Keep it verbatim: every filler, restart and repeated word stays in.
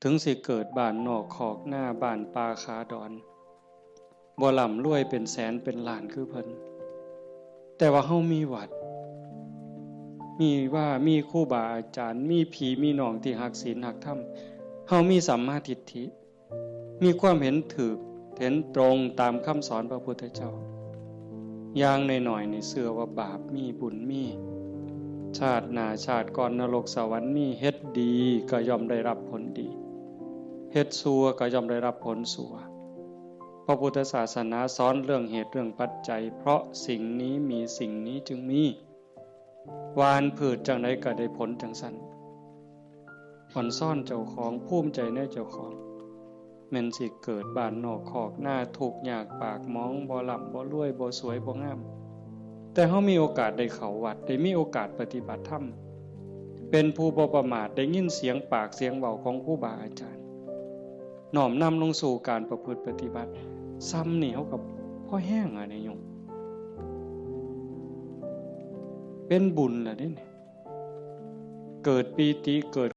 ถึงสิเกิดบ้านนอกคอกนา บ้านป่าขาดอน บ่ร่ำรวยเป็นแสนเป็นล้านคือเพิ่น แต่ว่าเฮามีวัด มีวา มีครูบาอาจารย์ มีพี่มีน้องที่ฮักศีลฮักธรรม เฮามีสัมมาทิฏฐิ มีความเห็นถูก เห็นตรงตามคำสอนพระพุทธเจ้า อย่างน้อยๆ นี่เชื่อว่าบาปมีบุญมี ชาติหน้าชาติก่อนนรกสวรรค์มี เฮ็ดดีก็ย่อมได้รับผลดี เฮ็ดชั่วก็ย่อมได้รับผลชั่ว พระพุทธศาสนาสอนเรื่องเหตุเรื่องปัจจัย เพราะสิ่งนี้มีสิ่งนี้จึงมี หว่านพืชจั่งใดก็ได้ผลจั่งซั้น อ่อนซ้อนเจ้าของ ภูมิใจในเจ้าของ แม่นสิเกิดบ้านนอกคอกนา ทุกข์ยากปากหมอง บ่ร่ำบ่รวย บ่สวยบ่งาม แต่เฮามีโอกาสได้เข้าวัด ได้มีโอกาสปฏิบัติธรรม เป็นผู้บ่ประมาท ได้ยินเสียงปากเสียงเว้าของครูบาอาจารย์ น้อมนำลงสู่การประพฤติปฏิบัติ ซ้ำนี่เฮาก็พอแฮงอะนี่โยม เป็นบุญล่ะเด้นี่ เกิดปีติ เกิด